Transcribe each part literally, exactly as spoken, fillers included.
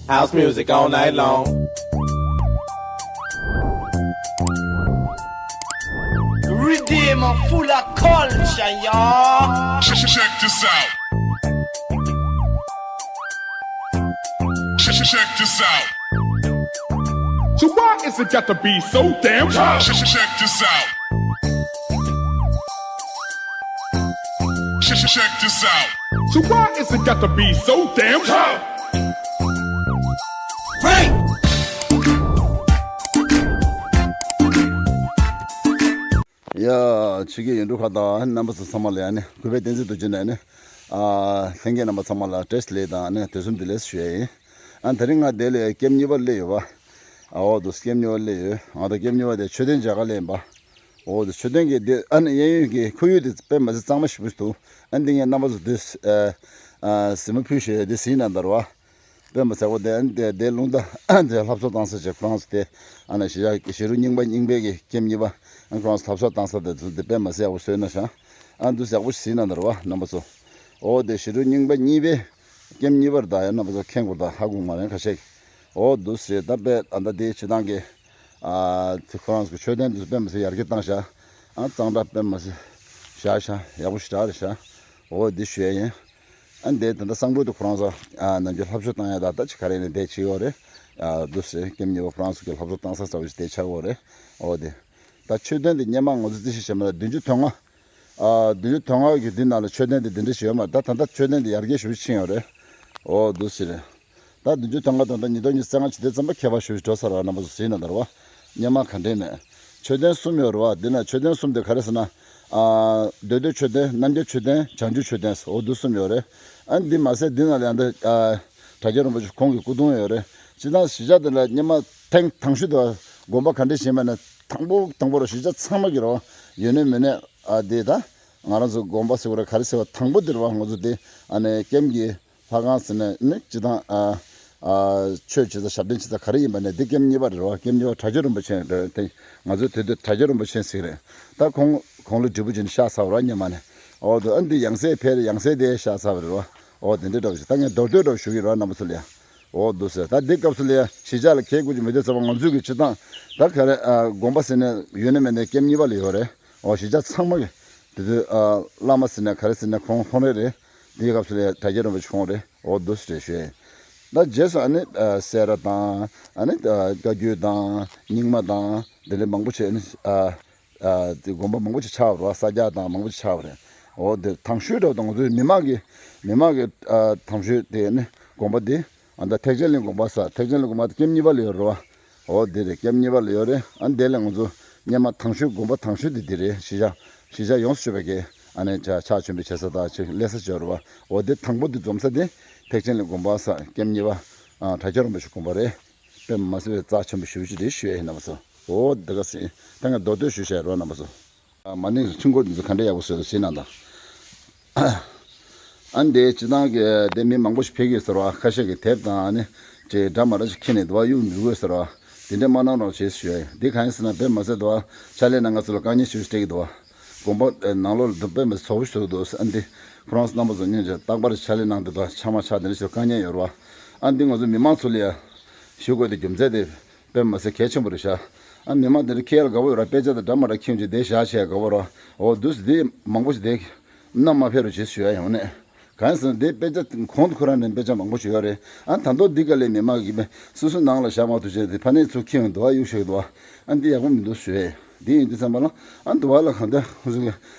House music all night long. Redeem full of culture, y'all. Check, check this out. Check, check this out. So why is it got to be so damn tough? Check, check this out. Check, check this out. So why is it got to be so damn tough? Frank! ཡ། ཆོས་རྒྱལ་ཡོན་ཀྲུང་ཁ་དང་རྣམ་པ་ཚོ་ཚང་མ་ལ་ཡ་ནི་གུས་པའི་བསྟན་འཛིན་རྡོ་རྗེ་ནས་ནི། ཨ། ལྷན་རྒྱས་རྣམ་པ་ཚང་མ་ལ་བཀྲ་ཤིས་བདེ་ལེགས་དང་ནི་དུས་གསུམ་བདེ་ལེགས་ཞུ་ཡ་ཡིན། ཨ། དེ་རིང་ང་འདི་ལ་ཀེམ་གཉིས་པ་སླེབས་ཡོད་པ། ཨ། འོ་འདུག་ཀེམ་གཉིས་པ་སླེབས་ཡོད། ང་ད་ཀེམ་གཉིས་པ་དེ་མཆོད་རྟེན་མཇལ་ག་སླེབས་ཡིན་པ། འོ་འདུག་མཆོད་རྟེན་གྱི་འདི་ཨ་ནི་གཡས་གཡོན་གྱི་ཁོར་ཡུག་དེ་དཔེ་མ་སྲིད་གཙང་མ་ཞེ་པོ་ཞིག་འདུག་ཨ། འདི་ངས་རྣམ་པ་ཚོ་འདི་ཨ། ཨ། གཟིགས་མོ་ཕུལ་ཞེས་འདི་གཟིགས་གནང་དང་ར་བ། དཔེ་མ་སྲིད་ཡག་པོ་དེ་ཨ་ནི་དེ་དེ་རླུང་རྟ་དེ་ལྷ་བཟོ་བཏང་ས་བྱས་ཁོ་རང་ཚོ་དེ་ཨ་ནི་གཞིས་ཆགས་ཀྱི་གཞིས་རུ་རྙིང་པ་རྙིང་པའི་གི་ཀེམ་གཉིས་པ་ཨ་ཁོ་རང་ཚོ་ལྷ་བཟོ་བཏང་ས་དེ་ཚོ་དེ་དཔེ་མ་སྲིད་ཡག་པོ་བཟོས་ན་ཤག་ཨ་འདུག་ཡག་པོ་ཞིག་གཟིགས་གནང་དང་ར་བ་རྣམ་པ་ཚོ། འོ་དེ་གཞིས་རུ་རྙིང་པ་གཉིས་པའི་ཀེམ་གཉིས་པ་རེད་ད། ཡ་རྣམ་པ་ཚོ་མཁྱེན་དགོས་ད་ཧ་གོ་མ་རེད་ཁ་ཤས་ཀྱིས། འོ་འདུག་ཟེར་ད་དཔེ་ཨ་ད་དེ་སྤྱི་བཏང་གི་ཨ་དེ་ཁོ་རང་ཚོ་གི་མཆོད་རྟེན་དེ་ཚོ་དཔེ་མ་སྲིད་ཡར་རྒྱས་བཏང་ཤག་ཨ་གཙང་སྦྲ་དཔེ་མ་སྲིད་བཞག་ཤག་ཡག་པོ་ཞེ་དྲག་རེད་ཤག་འོ་འདི་ཞུ་ཡ་ཡིན། ཨ་འདི་ད་ལྟ་གསང་ཕུ་དུ་ཁོ་རང་ཚོ་ཨ་ནམ་རྒྱུན་ལྷ་བཟོ་བཏང་ཡ་ད་ལྟ་ཅི་ག་རེ་ནས་བསྡད་ཅིག་ཡོད་རེད། ཨ་འདུག་སེ་ཀེམ་གཉིས་པ་ཁོ་རང་ཚོ་གི་ལྷ་བཟོ་བཏང་ས་ཚ་བོ་ཞིག་བསྡད་ཆགས་ཡོད་རེད། འོ་དེ། ད་མཆོད་རྟེན་དེ་སྔོན་མ་ང་ཚོ་རྩིས་ཞིབ་བྱས་མ་ད་བདུན་ཅུ་དོན་ལྔ། ཨ་བདུན་ཅུ་དོན་ལྔ་གི་འདི་ནང་ལ་མཆོད་རྟེན་དེ་འདི་འདྲ་ཞིག་ཡོད་མ་རེད། ད་ད་ལྟ་མཆོད་རྟེན་དེ་ཡར་རྒྱས་ཞེ་པོ་ཕྱིན་ཡོད་རེད། འོ་འདུག་སེ་རེད། ད་བདུན་ཅུ་དོན་ལྔ་དང་ད་ཉིས་སྟོང་ཉི་ཤུ་རྩ་ལྔ་ཕྱི་ཟླ་ཙམ་པ་ཁྱད་པར་ཞེ་པོ་ཞིག་འགྲོ་ཚར་བ་རྣམ་པ་ཚོ་གཟིགས་གནང་དང་ར་བ། སྔོན་མ་ག་འདྲས་མེད། མཆོད་རྟེན་གསུམ་ཡོད་རེད་བ། འདི་ན་མཆོད་རྟེན་གསུམ་དེ་ག་རེ་ཟེར་ན། ཨ་རྡོ་རྡོའི་མཆོད་རྟེན། རྣམ་རྒྱལ་མཆོད་རྟེན། བྱང་ཆུབ་མཆོད་རྟེན་ཟེར་འོ་འདུག་གསུམ་ཡོད་རེད། ཨ་འདི་མ་ཟད་འདི་ན་ལ་ཡང་འདི་ཨ་དྲ་རྒྱ་རིན་པོ་ཆེ་ཁོང་གི་སྐུ་གདུང་ཡོད་རེད། སྤྱིར་བཏང་གཞིས་ཆགས་འདི་ལ་སྔོན་མ་ཐེངས་དང་ཤོས་དུ་དགོན་པ་ག་འདྲས་བཞེངས་པ་ན་དང་པོ་དང་པོ་ར་གཞིས་ཆགས་ཚང་མ་གི་ར་བ་ཡོད་ནི་མེད་ནི་ཨ་འདི་ད་ང་རང་ཚོ་དགོན་པ་ཟེར་བ་ར་ག་རེ་ཟེར་བ་དང་པོ་འདི་ར་བ་ང་ཚོ་འདི་ཨ་ནི་ཀེམ་གྱི་ལྷ་ཁང་ཟེར་ནས་ནི་སྤྱིར་བཏང་ཨ་ཨ་ཆོས་བྱེད་ས་ཞབས་བརྟན་བྱེད་ས་ག་རེ་ཡིན་པ་ནས་འདི་ཀེམ་གཉིས་པ་རེད་བ། ཀེམ་གཉིས་པ་དྲ་རྒྱ་རིན་པོ་ཆེ་རེད་དེ། ང་ཚོས་དེ་དུས་དྲ་རྒྱ་རིན་པོ་ཆེ་ཟེར་གི་རེད། ད་ཁོང་ཁོང་ལ་དྲིལ་བུ་བྱིན་བཤགས་ཚར་བ་རེད་སྔོན་མ་ནས། འོ་དུ་ཨ་འདི་ཡང་སེ་ཕེར་ཡང་སེ་དེ་བཤགས་ཚར་བ་རེད་བ། འོ་དེ་འདྲའི་འདྲ་བ་ཞིག་ད་ངས་མདོར་བསྡུས་འདྲ་བ་ཞུ་གི་རེད་བ་རྣམ་པ་ཚོ་ལ་ཡ། འོ་འདུག་ཟེར། ད་འདི་སྐབས་སུ་ལ་ཡ་གཞིས་ཆགས་ལ་ཁྱད་ཀུ་ཅི་མི་འདུག་ཟེར་བ་ང་ཚོས་གི་སྤྱིར་བཏང་ད་ག་རེ་ཨ་དགོན་པ་ཟེར་ནས་ཡོད་ནི་མེད་ནས་ཀེམ་གཉིས་པ་ལ་ཡོད་རེད། འོ་གཞིས་ཆགས་ཚང་མ་གི་དེ་དུས་ཨ་བླ་མ་ཟེར་ནས་ག་རེ་ཟེར་ནས་ཁོང་ཁོང་རེ་རེད། དེའི་སྐབས་སུ་ལ་དྲ་རྒྱ་རིན་པོ་ཆེ་ཁོང་རེད། འོ་འདུག་སེ་ཞུས། ད་རྗེས་སུ་ཨ་ནི་ཨ་སེ་ར་དང་ཨ་ནི་ཨ་བཀའ་བརྒྱུད་དང་རྙིང་མ་དང་དེ་འདྲ་མང་པོ་བྱས་ནི་ཨ་ཨ་དེ་དགོན་པ་མང་པོ་ཅིག་ཆགས་པ་རེད་བ། ས་སྐྱ་དང་མང་པོ་ཅིག་ཆགས་པ་རེད། འོ་དེ་དང་ཤོས་འདྲ་བོ་དང་ང་ཚོའི་མི་མང་གི་མི་མང་གི་ཨ་དང་ཤོས་དེ་ནི་དགོན་པ་འདི་ཨ་ད་ཐེག་ཆེན་གླིང་དགོན་པ་ས་ཐེག་ཆེན་གླིང་དགོན་པ་དེ་ཀེམ་གཉིས་པ་ལ་ཡོད་རེད་བ། འོ་དེ་རེད། ཀེམ་གཉིས་པ་ལ་ཡོད་རེད། ཨ་ནི་དེ་ལ་ང་ཚོ་སྔོན་མ་དང་ཤོས་དགོན་པ་དང་ཤོས་དེ་འདི་རེད། གཞིས་ཆགས་གཞིས་ཆགས་ཡོངས་སུ་གྲུབ་པའི་གི་ཨ་ནི་ཕྱག་ཕྱག་མཆོད་འབུལ་བྱེད་ས་དང་ཅིག་སླེབས་ས་ཅིག་ཡོད་རེད་བ། འོ་དེ་དང་པོ་དེ་འཛོམས་ས་དེ་ཐེག་ཆེན་གླིང་དགོན་པ་ས་ཀེམ་གཉིས་པ་ཨ་དྲ་རྒྱ་རིན་པོ་ཆེ་དགོན་པ་རེད། དཔེ་མ་སྲིད་པའི་རྩ་ཆེན་པོ་ཞེ་པོ་ཅིག་རེད་ཞུ་ཡ་ཡིན་རྣམ་པ་ཚོ། འོ་འདི་ག་ཟེ་ད་ངས་མདོར་བསྡུས་ཞུས་བྱས་རོགས་རྣམ་པ་ཚོ། ཨ་མ་ནིང་ཆུ་འགོ་འདི་ཚོ་ག་འདྲ་ཡག་པོ་བཟོས་འདུག་ཟེར་ན་ད། ཨ་འདི་སྤྱི་བཏང་གི་འདི་མི་མང་པོ་ཞིག་ཕེབས་ཀྱི་ཟེར་བ། ཁ་ཤས་ཀྱིས་དེབ་དང་ཨ་ནི་ཅིག་འདྲ་མ་འདྲ་ཞིག་ཁྱེར་ནས་འདུག་བ་གཡུག་འཇུག་དགོས་ཟེར་བ། དེ་འདྲ་མ་གནང་རོགས་བྱེད་ཞུ་ཡ་ཡིན། འདི་གང་ཡིན་ཟེར་ན་དཔེ་མ་སྲིད་འདུག་བ། ཕྱག་ལས་གནང་མཁན་ཚོ་ལ་དཀའ་ངལ་ཞེ་པོ་ཞིག་འཕྲད་ཀྱི་འདུག་བ། དགོན་པ་ནང་ལོགས་ལ་འདུག་དཔེ་མི་སྲིད་བཟོ་པོ་ཞིག་བཟོས་འདུག་ཨ་འདི་ཁོ་རང་ཚོ་རྣམ་པ་ཚོ་སྙིང་རྗེ་རྟག་པར་ཕྱག་ལས་གནང་འདུག་ད་ཆ་མ་ཆ་དེ་འདྲ་ཞིག་དཀའ་ངལ་ཡོད་རེད་བ། ཨ་འདི་ང་ཚོ་མི་མང་ཚོ་ལ་ཡ་ཞུ་དགོས་དེ་རྒྱུ་མཚན་དེ། དཔེ་མ་སྲིད་གལ་ཆེན་པོ་རེད་ཤག་ཨ་མི་མང་དེ་འདྲ་ཁྱེད་ལ་དགའ་བོ་ཡོད་ར། དཔེ་ཆ་དང་འདྲ་མ་འདྲ་ཁྱེར་ཡོང་ཅིག་དེ་བཞག་བྱས་དགའ་བོ་ར། འོ་འདུག་སེ་དེ་མང་པོ་ཞིག་དེ་ནམ་མ་ཕེབས་རོགས་བྱེད་ཞུ་ཡ་ཡོང་ནས། གང་ཡིན་ཟེར་ན་དེ་དཔེ་ཆ་གོང་དུ་ཁོ་རང་ནས་དཔེ་ཆ་མང་པོ་ཞིག་ཡོད་རེད། ཨ་ད་དུང་འདི་ག་ལས་མི་མང་གིས་སོ་སོ་ནང་ལ་བཞག་མ་ཐུབ་བྱས་དེ་ཕ་ནས་ཚུར་ཁྱེར་ཡོང་འདུག་ཨ་གཡུག་བཞག་འདུག་ཨ་འདི་ཡག་པོ་མི་འདུག་ཞུ་ཡ། འདི་ཡིན་དུས་ཙམ་པ་ལ་ཨ་འདུག་ཨ་ལ་གང་ལྟར་ཁོ་ཚོ་གི་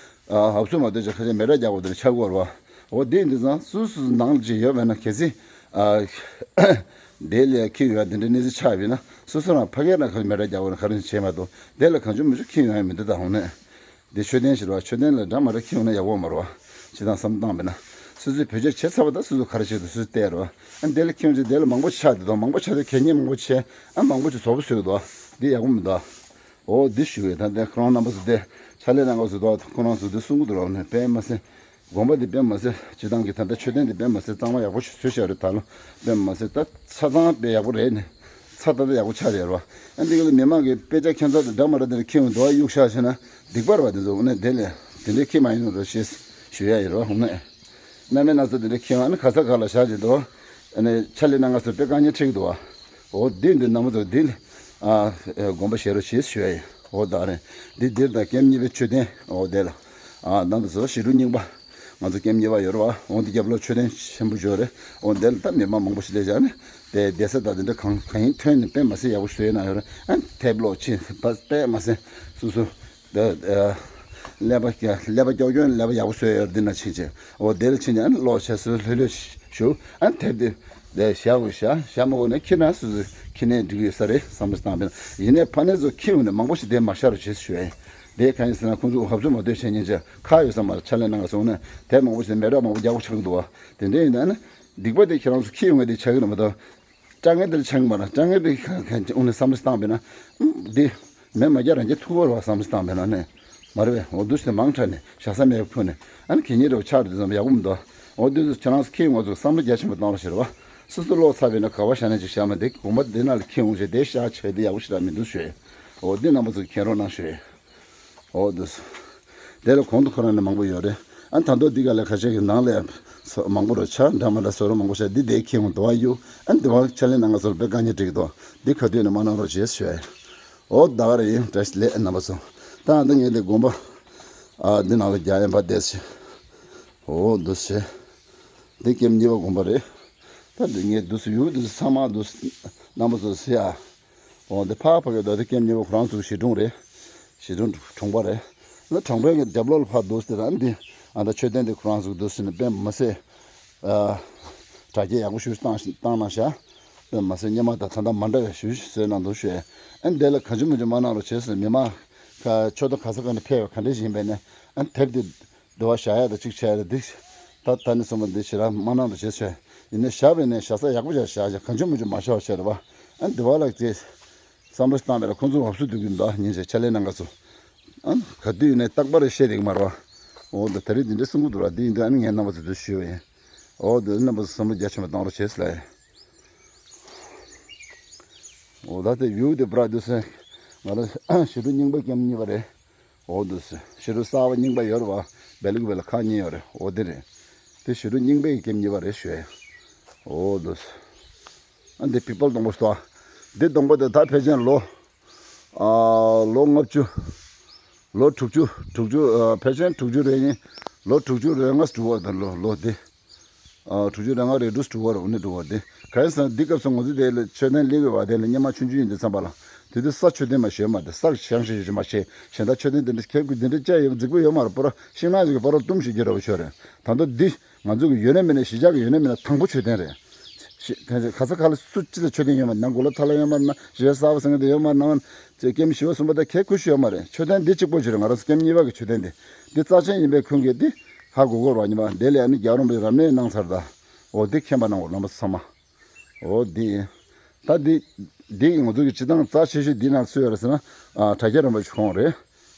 ཨ་ཧབ་སུ་མ་སྡོད་ཅིག་ཁ་ཤས་མེ་སྲེག་རྒྱག་དགོས་དེ་འདྲ་ཆགས་ཀྱི་ཡོད་རེད་བ། འོ་དེ་ཡིན་དུས་ཙང་སོ་སོ་ནང་ལ་ཅིག་ཡོད་པས་ན་གལ་སྲིད་ཨ་དེ་ལས་ཁྱེར་ཡོང་དེ་འདྲའི་གནས་ཚུལ་ཆགས་པས་ན་སོ་སོ་རང་ཕ་གིར་ན་ཁ་མེ་སྲེག་རྒྱག་དགོས་ན་ག་རེ་བྱེད་མ་གཏོགས་དེ་ལ་གང་བྱུང་མི་བྱུང་ཁྱེར་ཡོང་ཡ་མི་འདུག་ད་འོང་ནས། འདི་མཆོད་རྟེན་ཞིག་རེད་བ། མཆོད་རྟེན་ལ་འདྲ་མ་འདྲ་ཁྱེར་ཡོང་ན་ཡག་པོ་མ་རེད་བ། ཅི་དང་བསམ་བཏང་བས་ན། སོ་སོས་བེད་སྤྱོད་བྱས་ཚར་བ་དང་སོ་སོ་ག་རེ་བྱེད་འདུག་སོ་སོས་བལྟས་རེད་བ། ཨ་འདི་ལ་ཁྱེར་ཡོང་ཅིག་དེ་ལ་མང་པོ་ཆགས་འདུག་མང་པོ་ཆགས་དུས་གད་སྙིགས་མང་པོ་བྱས། ཨ་མང་པོ་ཅིག་བཟོ་པོ་བཟོས་འདུག་འདི་ཡག་པོ་མི་འདུག་འོ་འདི་ཞུ་བས་ད་འདི་ཁོ་རང་རྣམ་པ་ཚོ་དེ་ཕྱག་ལས་གནང་སྐབས་སུ་འདུག་ཁོ་རང་ཚོ་འདི་གསུང་གི་འདུག་རོགས་ནས་དཔེ་མ་སྲིད། དགོན་པ་འདི་དཔེ་མ་སྲིད་སྤྱི་བཏང་གི་ད་ལྟ་མཆོད་རྟེན་འདི་དཔེ་མ་སྲིད་གཙང་མ་ཡག་པོ་ཞིག་བཟོས་བཞག་རེད་ད་ལོ། དཔེ་མ་སྲིད་ད་ཆ་ཚང་དཔེ་ཡག་པོ་རེད་ནས། ཚ་ད་ད་ཡག་པོ་ཆགས་རེད་རོ། ཨ་འདི་ག་ལ་མི་མང་གི་དཔེ་ཆ་ཁྱད་མཚར་དང་འདྲ་མ་འདྲ་དེ་འདྲ་ཁྱེར་ཡོང་འདུག་ཨ་གཡུག་བཞག་བྱས་ན་སྡིག་པ་རེད་བ། དེ་ཚོ་འོ་ན་དེ་ལས་དེ་འདྲའི་ཁྱེར་མ་ཡོང་རོགས་ཞེས་ཞུ་ཡ་ཡིན་རོ། འོ་ན་གནའ་མི་སྣ་ཚོ་དེ་འདྲའི་ཁྱེར་ཡོང་ཨ་ནི་ག་ས་ག་ལ་བཞག་བྱས་འདུག་ཨ་ནི་ཕྱག་ལས་གནང་ག་སོ་དཔེ་དཀའ་ངལ་འཕྲད་ཀྱི་འདུག་བ། འོ་འདི་འདི་རྣམ་པ་ཚོ་འདི་ལ་ཨ་དགོངས་པ་བཞེས་རོགས་བྱེད་ཞུ་ཡ་ཡིན། འོ་ད་རེད། འདི་འདིར་དང་ཀེམ་གཉིས་པའི་མཆོད་རྟེན། འོ་དེ་ལ་ཨ་རྣམ་པ་ཚོ་ཞི་ཁྲོ་སྙིང་པ། ང་ཚོ་ཀེམ་གཉིས་པ་ཡོད་རེད་བ། འོ་འདི་རྒྱབ་ལོགས་མཆོད་རྟེན་ཆེན་པོ་ཅིག་ཡོད་རེད། འོ་འདི་ལ་ད་མི་མང་མང་པོ་ཞིག་སླེབས་བཞག་ནས་དེ་བསྡད་ས་དང་དེ་འདྲ་གང་གང་ཡིན་ཐོན་ནས་དཔེ་མ་སྲིད་ཡག་པོ་བཟོས་གནང་ཡོད་རེད། ཨ་དེབ་ཀློག་ཕྱིན་པ་དཔེ་མ་སྲིད་སོ་སོ། ཀླད་པ་ཀླད་པ་ཀྱོག་ཀྱོག་ཀླད་པ་ཡག་པོ་བཟོས་ཡོད་འདི་ན་ཕྱིན་ཆད། འོ་དེ་ལ་ཕྱིན་ཆད་ཨ་ནི་ཀློག་བྱས་སོ་ལྷོད་ལྷོད་ཞུ། ཨ་ནི་དེབ་དེ་དེ་བཞག་དགོས་བཞག་བཞག་མ་དགོས་ན་ཁྱེར་ན་སོ་སོ་ཁྱེར་ནས་འགྲིག་ཡོད་ས་རེད་བསམ་བློ་བཏང་པས་ན། ཡིན་ནའི་ཕ་ནས་ཚོ་ཁྱེར་ཡོང་ནས་མང་པོ་ཞིག་དེ་མ་བཞག་རོགས་བྱེད་ཞུ་ཡ་ཡིན། དེ་གང་ཡིན་ཟེར་ན་ཁོང་ཚོ་འུབ་ཚུགས་མ་སྡོད་བྱས་ཉིན་ཆད་ཁ་ཡོད་ས་མ་རེད། ཕྱག་ལས་གནང་ག་སོང་ན་དེབ་མང་པོ་ཞིག་མེ་སྲེག་མང་པོ་རྒྱག་པོ་ཆགས་ཀྱི་འདུག་བ། དེ་འདྲ་ཡིན་ན་ནི་སྡིག་པ་དེ་ཁྱེད་རང་ཚོ་ཁྱེར་ཡོང་བ་དེ་ཆགས་ཀྱི་རེད་མ་གཏོགས། དཀའ་ངལ་དེར་ཆགས་ཀྱི་མ་རེད། དཀའ་ངལ་དེ་གང་གང་དབུ་ནས་བསམ་བློ་བཏང་པས་ན། འདི་མེ་མ་རྒྱག་རང་རྒྱལ་ཐུག་པ་རེད་བ་བསམ་བློ་བཏང་པས་ན་ནས་མ་རེད་པས། འོ་འདུག་སེ་མང་དྲགས་ནས་བཞག་ས་མེད་པ་ཁུར་ནས་ཨ་ནི་གད་སྙིགས་རེ་བ་ཆགས་རེད་དུས་ཙམ་ཡག་པོ་མི་འདུག་འོ་འདུག་སེ་ཁྱེད་རང་ཚོ་ཁྱེད་ང་ཚོ་བསམ་བློ་རྒྱ་ཆེན་པོ་གཏོང་རོགས་བྱེད་རེད་བ། སོ་སོ་ཀློག་ཚར་བས་ན་ག་པར་བཞག་ན་ཅིག་བཞག་མ་དེ་དགོན་པ་འདི་ནང་ལ་ཁྱེར་འོང་བྱས་དེ་བཞག་བྱས་དེ་ཡག་པོ་ཞེ་དྲག་མི་འདུག་ཞུ་ཡས། འོ་འདི་རྣམ་པ་ཚོ་མཁྱེན་རོགས་གནང་ཞུ་ཡས། འོ་འདུག་སེ། དེ་ལ་གོང་དུ་ཁོ་རང་ནས་མང་པོ་ཡོད་རེད། ཨ་ད་དུང་འདི་ག་ལ་ཁ་ཤས་ཀྱི་ནང་ལ་ཡང་མང་པོ་རུ་ཆ་འདྲ་མ་འདྲ་བཟོ་རུ་མང་པོ་བྱས། འདི་དེ་ཁྱེད་ངོ་དུ་བ་གཡུག་ཨ་འདི་བ་ཆ་ལེ་ནང་ང་ཚོར་དཔེ་དཀའ་ངལ་འགྲིག་གི་འདུག་འདི་ག་དུས་ནས་མ་གནང་རོགས་བྱེད་ཞུ་ཡ། འོ་ད་ག་རེ་ཡིན་བཀྲ་ཤིས་བདེ་ལེགས་རྣམ་པ་ཚོ། ད་ཨ་འདི་ངས་འདི་དགོན་པ་ཨ་འདི་ནང་ལ་རྒྱག་ཡན་པ་བསྡད་ཤི། འོ་འདུག་སེ། འདི་ཀེམ་གཉིས་པ་དགོན་པ་རེད། ད་འདི་ངས་འདུག་སེ་ཡུལ་འདུག་སེ་ཚང་མ་འདུག་སེ་རྣམ་པ་ཚོ་སེ་ཨ། འོ་འདི་ཕ་ཕ་གི་རྡོ་རྗེ་ཀེམ་གཉིས་པ་ཁོ་རང་ཚོའི་གཞིས་གྲོང་རེད། གཞིས་གྲོང་གྲོང་པ་རེད། ལ་གྲོང་པའི་གི་རྒྱབ་ལོགས་ལ་ཕར་འདུག་སྟེ་ར་འདི་ཨ་ད་མཆོད་རྟེན་འདི་ཁོ་རང་ཚོ་འདུག་སེ་ནི་དཔེ་མ་སྲིད། ཨ། དྲ་རྒྱ་ཡག་པོ་ཞིག་བཏང་བཏང་གནང་ཤག་དཔེ་མ་སྲིད་སྔོན་མ་དང་ད་ལྟ་མ་འདྲ་བའི་ཞུ་བཟོས་གནང་འདུག་ཞུ། ཨ་འདི་ལ་གང་བྱུང་མང་བྱུང་མ་གནང་རོགས་བྱེད་ཟེར། མི་མང་ཁ་ཆོས་ཐོག་ག་ས་ག་ནས་ཕེབས་པ་ག་འདྲ་ཞིག་ཡིན་པས་ནས་ཨ་དེབ་འདི། འདི་བ་བཞག་ཡ་དང་གཅིག་བྱས་རེད་འདི། ད་ད་ནི་སོང་བ་འདི་ཞེ་དྲག་མ་གནང་རོགས་བྱེད་ཞུ། ཡིན་ནའི་བཞག་པས་ནས་བཞག་ས་ཡག་པོ་བཞག་བཞག་བཞག་གང་བྱུང་མང་བྱུང་མ་བཞག་བ་བྱས་རེད་བ། ཨ་འདི་བ་ལ་ཅེ། བསམ་བློ་བཏང་བས་ལ་ཁོང་ཚོ་འུབ་སུ་འདུག་གི་འདུག་ཉིན་བྱས་ཆ་ལེ་གནང་ག་ཚོ། ཨ་ག་དུས་ནས་རྟག་པར་བཤད་བསྡད་ཀྱི་མ་རེད་བ། འོ་ད་ད་རེས་འདི་འདྲ་གསུང་གི་འདུག་ར། འདི་ཡིན་དུས་ཨ་ནི་ངས་རྣམ་པ་ཚོ་འདི་ཞུས་པ་ཡིན། འོ་འདི་རྣམ་པ་ཚོ་བསམ་བློ་རྒྱ་ཆེན་པོ་གཏོང་རོགས་བྱེད་ཟེར་ལ་ཡིན། འོ་ད་དེ་ཡུལ་དེ་བྲག་འདུག་སེ། ང་རང་ཞི་ཁྲོ་རྙིང་པ་ཀེམ་གཉིས་པ་རེད། འོ་འདུག་སེ། ཞི་ཁྲོ་གསར་པ་རྙིང་པ་ཡོད་རེད་བ། སྦེལ་ཀོབ་ལ་ཁག་གཉིས་ཡོད་རེད། འོ་དེ་རེད། དེ་ཞི་ཁྲོ་རྙིང་པའི་ཀེམ་གཉིས་པ་རེད་ཞུ་ཡ། འོ་འདུག་སེ། ཨ་འདི་པི་པལ་སྡོང་པོ་སྟོ། འདི་སྡོང་པོ་དེ་ད་ཕལ་ཆེར་ལོ། ཨ་ལོ་ལྔ་བཅུ། ལོ་དྲུག་ཅུ་དྲུག་ཅུ་ཨ་ཕལ་ཆེར་དྲུག་ཅུ་རེ་གཉིས། ལོ་དྲུག་ཅུ་རེ་ལྔ་འགྲོ་བ་དང་ལོ་ལོ་འདི། ཨ་དྲུག་ཅུ་རེ་ལྔ་རེ་དྲུག་འགྲོ་བ་རེ་འུ་ནི་འགྲོ་བ་འདི། གང་ཡིན་ཟེར་ན་འདི་སྐབས་སུ་ང་ཚོ་དེ་ལ་མཆོད་རྟེན་ལེགས་པའི་བ་དེ་ལ་སྙེ་མ་ཆུང་ཆུང་ཡིན་དུས་ཙམ་པ་ལ། དེ་དུས་ས་མཆོད་རྟེན་མ་ཞོལ་མ་དེ་ས་བཞེངས་ཤིག་ཞིག་མ་བྱས་གཞན་དག་མཆོད་རྟེན་དེ་འདྲ་ཁྱེད་ཀྱི་འདི་འདྲ་བཅའ་ཡོད་རྫིག་པོ་ཡོད་མ་རེད། པོ་ར་ཤིང་ནགས་ཅིག་གི་པོ་ར་བཏུམ་ཞིག་རྒྱུ་ར་བ་ཆོད་རེད། ད་ལྟ་འདི། ང་ཚོ་གི་ཡོད་ན་མེད་ན་གཞིས་ཆགས་ཀྱི་ཡོད་ན་མེད་ན་དང་པོ་མཆོད་རྟེན་རེད། ཤི་ག་ས་ག་ལ་སུ་ཅི་ལ་མཆོད་རྟེན་ཡོད་མ་རེད། ནང་གོ་ལ་ཐ་ལ་ཡོད་མ་རེད་ན་གཞི་གསར་པ་ཟེར་མཁན་དེ་ཡོད་མ་རེད་ན། ཅེ་ཀེམ་བཞི་པ་གསུམ་པ་དང་ཁྱད་ཁུ་ཤུ་ཡོད་མ་རེད། མཆོད་རྟེན་འདི་གཅིག་པོ་ཅིག་རེད། ང་རང་ཚོ་ཀེམ་གཉིས་པ་གི་མཆོད་རྟེན་འདི། འདི་རྩ་ཆེན་ཡིན་པའི་ཁུངས་ཀྱིས་འདི་ཧ་གོ་གོ་ར་ཉི་མ་དེ་ལས་ཨ་ནི་རྒྱལ་བ་རིན་པོ་ཆེ་རབ་གནས་གནང་ཚར་ད། འོ་འདི་མཁྱེན་པ་གནང་དགོས་རྣམ་པ་ཚང་མ། འོ་འདི་ཡིན། ད་འདི། འདི་ང་ཚོ་གི་སྤྱི་བཏང་རྩ་ཆེ་ཤོས་འདི་ནང་སུ་ཡོད་རེད་ཟེར་ན། ཨ་དྲ་རྒྱ་རིན་པོ་ཆེ་ཁོང་རེད།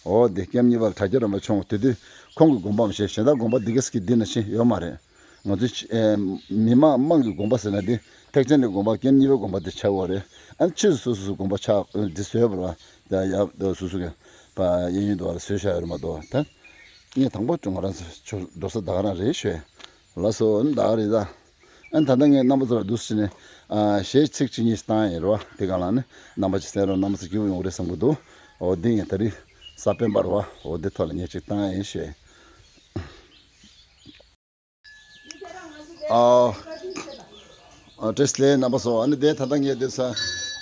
འོ་འདི་ཀེམ་གཉིས་པ་ལ་དྲ་རྒྱ་རིན་པོ་ཆེ་ཁོང་དེ་དུས་ཁོང་གི་དགོངས་པའམ་ཞེས་གཞན་དག་དགོངས་པ་འདི་ག་ཟེར་གི་འདི་ནང་བཞིན་ཡོད་མ་རེད། ང་ཚོ་ཨེ་མི་མང་དམངས་ཀྱི་དགོངས་པ་ཟེར་ན་འདི་ཐེག་ཆེན་གྱི་དགོངས་པ་ཀེམ་གཉིས་པའི་དགོངས་པ་འདི་ཆགས་ཡོད་རེད། ཨ་ནི་ཕྱིས་སུ་སོ་སོ་སོའི་དགོངས་པ་ཆགས་འདི་བཟོས་པ་རེད་བ། ད་ཡག་སོ་སོ་གི་པ་གཡས་གཡོན་དུ་བ་ལ་བཟོས་བཞག་ཡོད་རེད་མ་གཏོགས་ད། ངས་དང་པོ་ང་རང་ཚོ་འགྲོ་ས་ད་ག་རང་རེད་ཤོད། ལགས་སོ་ཨ་ནི་ད་ག་རེད་ད། ཨ་ནི་ད་ལྟ་ངས་རྣམ་པ་ཚོ་ལ་འདུག་སེ་ནས་ཨ་གཞས་ཚིག་གཅིག་གཉིས་ཤིག་བཏང་ཡིན་རེད་བ། དེ་ག་ལ་ནི་རྣམ་པ་ཅིག་གསན་རོགས། རྣམ་པ་ཚོ་སྐྱིད་པོ་ཡོང་གི་རེད་བསམ་གི་འདུག་འོ་འདི་ངས་ད་རིང་ས་པཎ་པ་རེད་བ། འོ་འདི་ཐོག་ལ་ངས་ཅིག་བཏང་ཡིན་ཞེས། ཨ། ཨ་བཀྲ་ཤིས་བདེ་ལེགས་རྣམ་པ་ཚོ། ཨ་ནི་དེ་ད་ལྟ་ངས་དེ་ས་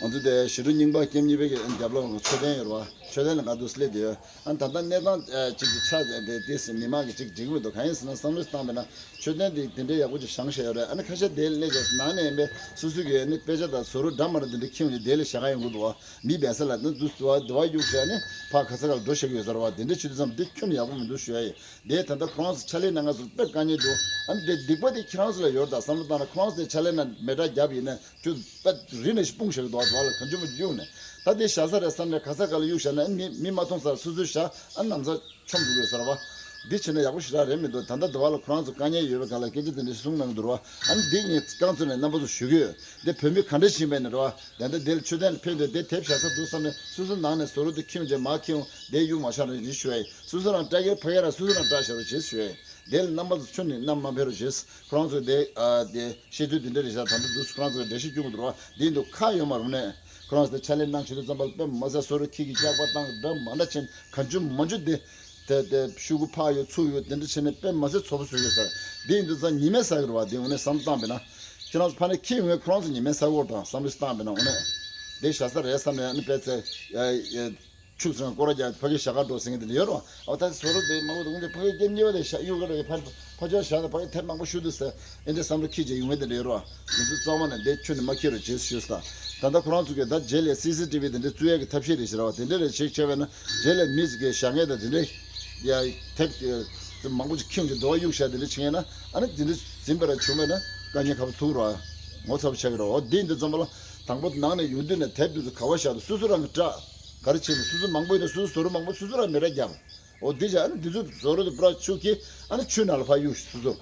ང་ཚོ་དེ་ཞི་ཁྲོ་རྙིང་པ་ཀེམ་གཉིས་པའི་གི་རྒྱབ་ལོགས་མཆོད་རྟེན་ཡོད་རེད་བ། མཆོད་རྟེན་ལ་ང་འདུག་སླེབས་དེ་ཡོད། ཨ་ནི་ད་ལྟ་གནས་སྟངས་ཨ་ཅིག་གི་ཆ་དེ་དེ་སྲིད་མི་མང་གི་ཅིག་འགྲིག་གི་མི་འདུག་གང་ཡིན་ཟེར་ན་བསམ་བློ་བཏང་བས་ན་མཆོད་རྟེན་དེ་དེ་འདྲའི་ཡག་པོ་ཅིག་བཞེངས་བཞག་ཡོད་རེད། ཨ་ནི་ཁ་ཤས་དེ་སླེབས་བྱས་ནང་ནས་ཡིན་པས་སོ་སོ་གི་ཨ་ནི་དཔེ་ཆ་དང་བཟོ་རུ་འདྲ་མ་འདྲ་དེ་འདྲ་ཁྱེར་ཡོང་ནས་དེ་ལ་བཞག་ག་ཡོང་གི་འདུག་བ། མི་སྦས་ས་ལ་ནི་འདུག་སེ་བ་དེ་བ་གཡུག་བྱས་ནས་ཕར་ག་ས་ག་ལ་འགྲོ་བཞག་གི་ཡོད་ས་རེད་བ། དེ་འདྲ་བྱེད་དུས་ཙམ་དེ་ཁྱོན་ནས་ཡག་པོ་མི་འདུག་ཞུ་ཡ་ཡིན། དེ་ད་ལྟ་ཁོ་རང་ཚོ་ཕྱག་ལས་གནང་མཁན་ཚོ་དཔེ་དཀའ་ངལ་འདུག་ཨ་ནི་དེ་སྡིག་པ་དེ་ཁྱེད་རང་ཚོ་ལ་ཡོད་རེད་ད་བསམ་བློ་བཏང་ན། ཁོ་རང་ཚོ་དེ་ཕྱག་ལས་གནང་མེ་སྲེག་བརྒྱབ་ཡིན་ན་ཁྱོད་དཔེ་རི་ནས་སྤུངས་བཞག་གི་འདུག་ཨ་ཙི་བ་ལ་གང་བྱུང་མ་གཡུག་ནས་ད་དེ་བཞག་ས་རེད་བསམ་ནས་ག་ས་ག་ལ་གཡུག་བཞག་ན་ཨ་ནི་མི་མི་མ་མཐོང་ས་སོ་སོས་བཞག་ཨ་ནི་ན་ཚ་ཆོམ་འགྲོ་གི་ཡོད་ས་རེད་བ། འདི་བྱས་ན་ཡག་པོ་ཞེ་དྲག་རེད་མི་འདུག་ད་ལྟ་དེ་བ་ལ་ཁོ་རང་ཚོ་དཀའ་ངལ་ཡོད་པའི་སྒང་ལ་སྐད་ཆ་དེ་འདྲ་གསུངས་གནང་གི་འདུག་རེད་བ། ཨ་ནི་འདི་ངས་རྐང་བཙུགས་ནས་རྣམ་པ་ཚོ་ཞུ་གི་ཡོད། འདི་བོད་མི་ག་འདྲ་ཞིག་ཡིན་པ་ཡིན་ན་རེད་བ། ད་ལྟ་འདི་ལ་མཆོད་རྟེན་ལ་ཕེབས་འདུག་འདི་དེབ་བཞག་ས་འདུག་བསམ་ནས་སོ་སོ་ནང་ནས་བཟོ་རུ་དེ་ཁྱེར་ཡོང་བྱས་མར་ཁྱེར་ཡོང་དེ་གཡུག་མ་བཞག་རོགས་ཞེས་ཞུ་ཡ་ཡིན། སོ་སོ་རང་སྐྲ་རྒྱག་ཕ་གི་རང་སོ་སོ་རང་སྐྲ་བཞག་རོགས་ཞེས་ཞུ་ཡ་ཡིན། དེ་ལ་རྣམ་པ་ཚོ་ཁྱོན་ནས་བསྣམས་མ་ཕེབས་རོགས་བྱེད། ཁོ་རང་ཚོས་དེ་ཨ་དེ་བཤད་ཚུལ་དེ་འདྲ་རེད་ཤག་ད་ལྟ་འདུག་ཁོ་རང་ཚོས་འགྲེལ་བཤད་སྐྱོན་གྱི་འདུག་ར། འདི་འདུག་ཁ་ཡོད་མ་རུང་ནས་ཁོ་རང་ཚོས་ཕྱག་ལས་གནང་བྱེད་དུས་ཙམ་པ་ལ་དཔེ་མ་ཟད་སོ་རུ་ཁྱི་གི་སྐྱག་པ་བཏང་གི་འདྲ་མ་འདྲ་བྱས་ནས་གང་བྱུང་མང་བྱུང་དེ་དེ་དེ་ཤུ་གུ་ཕག་ཡོད་ཚུགས་ཡོད་དེ་འདྲ་བྱས་ནས་དཔེ་མ་ཟད་ཚོ་པོ་བཟོས་ཡོད་ས་རེད། འདི་ཡིན་དུས་ཙང་ཉི་མས་ཟ་གི་རེད་བ། དེ་འོ་ནས་བསམ་བློ་བཏང་བས་ན་ཁྱེད་རང་ཚོ་ཕ་ནས་ཁྱི་ཡོང་བས་ཁོ་རང་ཚོ་ཉི་མས་ཟ་གི་ཡོད་དང་བསམ་བློ་བཏང་བས་ན་འོ་ནས་དེ་བཞག་ས་རེད་བསམ་ནས་ཨ་ནི་དཔེ་ཚེ་ཡ་ཡ། ཆུ་ཚོད་སྐོར་ར་རྒྱག་ཕ་གི་ཞྭ་ཁ་འགྲོ་ཟེར་མཁན་དེ་འདྲ་ཡོད་རེད་བ། ཨ་ད་སོ་རུ་དེ་མང་པོ་འདུག་འདི་ཕ་གི་སྐྱེམས་གཉིས་པ་དེ་ཞྭ་གཡུག་ག་རེ་ཕ་ཕ་ཆོར་ཞྭ་དང་ཕ་གི་ཐེབས་མང་པོ་ཞུ་འདུག་ཟེར་ཨེ་འདྲ་བསམ་བློ་འཁྱེར་བྱས་ཡོང་མཁན་དེ་འདྲ་ཡོད་རེད་བ། ང་ཚོ་རྩ་བ་ནས་འདི་ཁྱོན་ནས་མ་འཁྱེར་རོགས་བྱེད་ཞུས་ས། ད་ལྟ་ཁོ་རང་ཚོ་གིས་ད་རྗེས་ལ་སི་སི་ཊི་བི་དེ་འདྲ་བཙུགས་ཡས་ཀྱི་ཐབས་ཤེས་རེད་ཟེར་བ་དེ་འདྲ་རེ་ཞིག་བྱས་པས་ན་རྗེས་ལ་མི་ཟིག་གིས་ཞྭ་ངད་དང་དེ་འདྲ་ཡ་ཐེབས་མང་པོ་ཅིག་ཁྱེར་ཡོང་བྱས་རྡོ་བ་གཡུག་ཞྭ་དེ་འདྲ་བྱེད་མཁན་ན་ཨ་ནི་དེ་འདྲ་འཛིན་པ་ར་བྱུང་བས་ན་དཀའ་ངལ་ཁག་པོ་ཐུག་རེད་བ། ངོ་ཚ་པོ་ཆགས་ཀྱི་རེད་བ། འོ་འདི་འདི་ཙམ་པ་ལ་དང་པོ་ནང་ནས་ཡོང་དུས་ནས་དེབ་འདི་ཚོ་ག་བ་བཞག་འདུག་སོ་སོ་རང་གིས་བཀྲ། ག་རེ་བྱས་ནས་སོ་སོ་མང་པོ་ཡིན་ན་སོ་སོ་བཟོ་རོགས་མང་པོ་སོ་སོ་རང་མི་ར་རྒྱབ། འོ་འདི་བཞག་ཨ་ནི་འདི་ཚོ་བཟོ་རོགས་དེ་པུ་ར་ཆུ་ཁྱེར་ཨ་ནི་ཆུ་ནང་ལ་ཕར་གཡུག་སོ་སོ།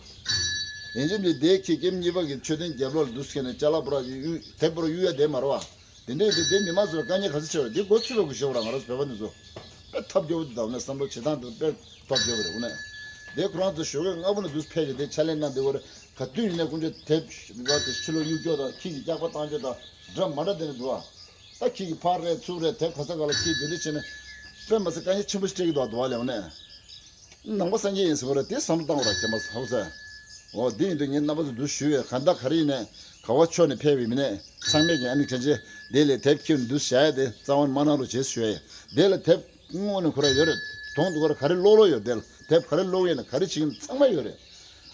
ཡིན་གཅིག་མིན་གཅིག་དེ་ཁྱེད་ཀྱིས་གཉིས་པ་གི་མཆོད་རྟེན་རྒྱབ་ལོགས་ལ་འདུག་ཟེར་ནས་ཅ་ལག་པུ་ར་གཡུག་དེབ་པུ་ར་གཡུག་ཡ་དེ་མ་རེད་བ། དེ་འདྲས་དེ་དེ་མི་མང་ཚོ་ལ་དཀའ་ངལ་ག་ཚོད་ཆེ་བ་རེད། འདི་མགོ་ཚོས་པ་དགོས་ཤེས་བ་ར་ང་རང་ཚོ་བོད་པ་འདི་ཚོ་དཔེ་ཐབས་སྐྱོ་བོ་འདི་དང་ནས་བསམ་བློ་བྱེད་སྟངས་འདི་དཔེ་ཐབས་སྐྱོ་བོ་རེད། འོ་ནས་དེ་ཁོ་རང་ཚོ་ཞོགས་ཀས་སྔ་པོ་ནས་འདུག་ཕེབས་ཀྱི་དེ་ཕྱག་ལས་གནང་བསྡད་པ་རེད། ག་དུས་ཡིན་ནའི་དཀོན་མཆོག་དེབ་ཕུ་ར་དེ་ཕྱི་ལོགས་གཡུག་སྐྱོག་དང་ཁྱི་གི་སྐྱག་པ་བཏང་སྐྱོག་དང་འདྲ་མ་འདྲ་དེ་འདྲ་འདུག་ཨ། ད་ཁྱི་གི་ཕར་རེད་ཚུར་རེད་དེབ་ག་ས་ག་ལ་ཁྱི་དེ་འདྲ་བྱས་ནས་དཔེ་མ་ཚད་དཀའ་ངལ་ཆེན་པོ་ཞིག་སྤྲད་ཀྱི་འདུག་ཨ། འདུག་ཨ་ལས། འོ་ནས་ནང་པ་སངས་རྒྱས་ཡིན་ཟེར་བ་རེད། དེ་བསམ་བློ་བཏང་དགོས་ར་ཁྱེད་མ་ཧོ་ཟེར། འོ་འདི་ཡིན་དུས་ངས་རྣམ་པ་ཚོ་འདུག་ཞུ་བས་ག་འདྲ་ག་རེ་ཡིན་ནས་ག་བ་ཕྱོགས་ནས་ཕེབས་པའི་མི་ནས་ཚང་མས་ཀྱང་ཨ་ནི་གང་ཅི་དེ་ལས་དེབ་ཁྱི་འདུག་བཞག་ཡ་དེ་རྩ་བ་ནས་མ་གནང་རོགས་བྱེད་ཞུ་ཡ་ཡིན། དེ་ལ་དེབ་དངོས་གནས་ཁོ་ར་ཡོད་རེད། དོན་དུ་ཁོ་ར་ག་རེ་ཀློག་ཀློག་ཡོད་དེ་ལ་དེབ་ག་རེ་ཀློག་ཡིན་ན་ག་རེ་བྱེད་ཀྱི་ཡིན་ཚང་མ་ཡོད་རེད།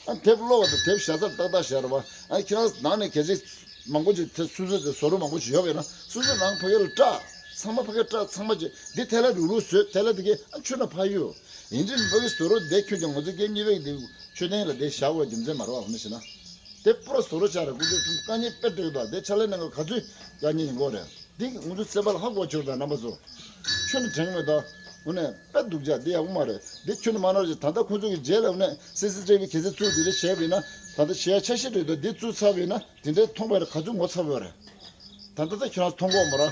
ཨ་དེབ་ཀློག་པ་དང་དེབ་བཞག་ས་ཏག་ཏག་བཞག་རེད་བ། ཨ་ཁྱེད་རང་ནང་ནས་གལ་སྲིད་མང་པོ་ཅིག་དེ་སོ་སོ་དེ་བཟོ་རོགས་མང་པོ་ཅིག་ཡོད་པས་ན་སོ་སོ་རང་ཕ་གི་ལ་སྐྲག་ཚང་མ་ཕ་གི་སྐྲག་ཚང་མ་ཅིག་འདི་ཐལ་ལ་རུག་རུག་བཟོས་ཐལ་ལ་དེ་གས་ཨ་ཆུ་ན་ཕ་ཡུ། ཡིན་གཅིག་ཕ་གི་བཟོ་རོགས་དེ་ཁྱོད་ཀྱང་ང་ཚོ་སྐད་གཉིས་པའི་དེ་མཆོད་རྟེན་ལ་དེ་བཞག་དགོས་རྒྱུ་མཚན་མ་རེད་བ། ཧ་ནི་ཤི་ན་དེ་པུ་ར་བཟོ་རོགས་ཆགས་རེད། ཀུན་སྤྱོད་དཀའ་ངལ་དཔེ་སྤྲད་འདུག་དེ་ཕྱག་ལས་གནང་ག་ག་ཚོད་དཀའ་ངལ་ཡིན་དགོས་རེད། འདི་ང་ཚོ་སེམས་པ་ལ་ཧ་གོ་ཆོག་དང་རྣམ་པ་ཚོ། ཁྱོན་ནས་དྲན་གི་མེད་དོ། དངོས་གནས་དཔེ་སྡུག་ཅག་འདི་ཡག་པོ་མ་རེད། འདི་ཁྱོན་ནས་མ་གནང་རོགས་བྱེད། ད་ལྟ་ཁོ་ཚོ་གི་རྗེས་ལ་དངོས་གནས་སི་སི་ཊི་བི་གལ་སྲིད་བཙུགས་འདི་འདྲ་བྱས་པ་ཡིན་ན་ད་ལྟ་བྱེད་ཡ་ཆ་ཤས་རེད་དོ། འདི་བཙུགས་ཚར་བ་ཡིན་ན་དེ་འདྲའི་མཐོང་བ་རེད། ག་ཚོད་ངོ་ཚ་བ་རེད། ད་ལྟ་ད་ཁྱོད་རང་མཐོང་གོ་མ་ར།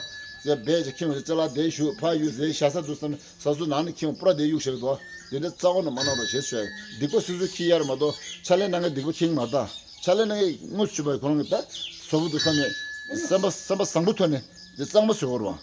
ཡ་བས་ཀྱི་ཁྱིམ་གྱི་ཅ་ལག་དེ་བཞུགས་ཕ་ཡུལ་ཟེར་ཞྭ་ས་འདུག་བསམ་ས་སུ་ནང་ནས་ཁྱིམ་པུ་ར་དེ་གཡུག་བཞག་གི་འདུག་འདི་འདྲ་རྩ་བ་ནས་མ་གནང་རོགས་བྱེད་ཞུ་ཡ་ཡིན། སྡིག་པ་སོ་སོས་འཁྱེར་ཡ་རེད་མ་གཏོགས་ཕྱག་ལས་གནང་མཁན་སྡིག་པ་འཁྱེར་གི་མ་རེད་ད། ཕྱག་ལས་གནང་མཁན་དངོས་སུ་ཕྱུག་པ་ཁོ་རང་གི་ད་བཟོ་པོ་འདུག་བསམ་ནས་སེམས་པ་སེམས་པ་བཟང་པོ་ཐོག་ནས་འདི་གཙང་མ་བཟོ་དགོས་རེད་བ།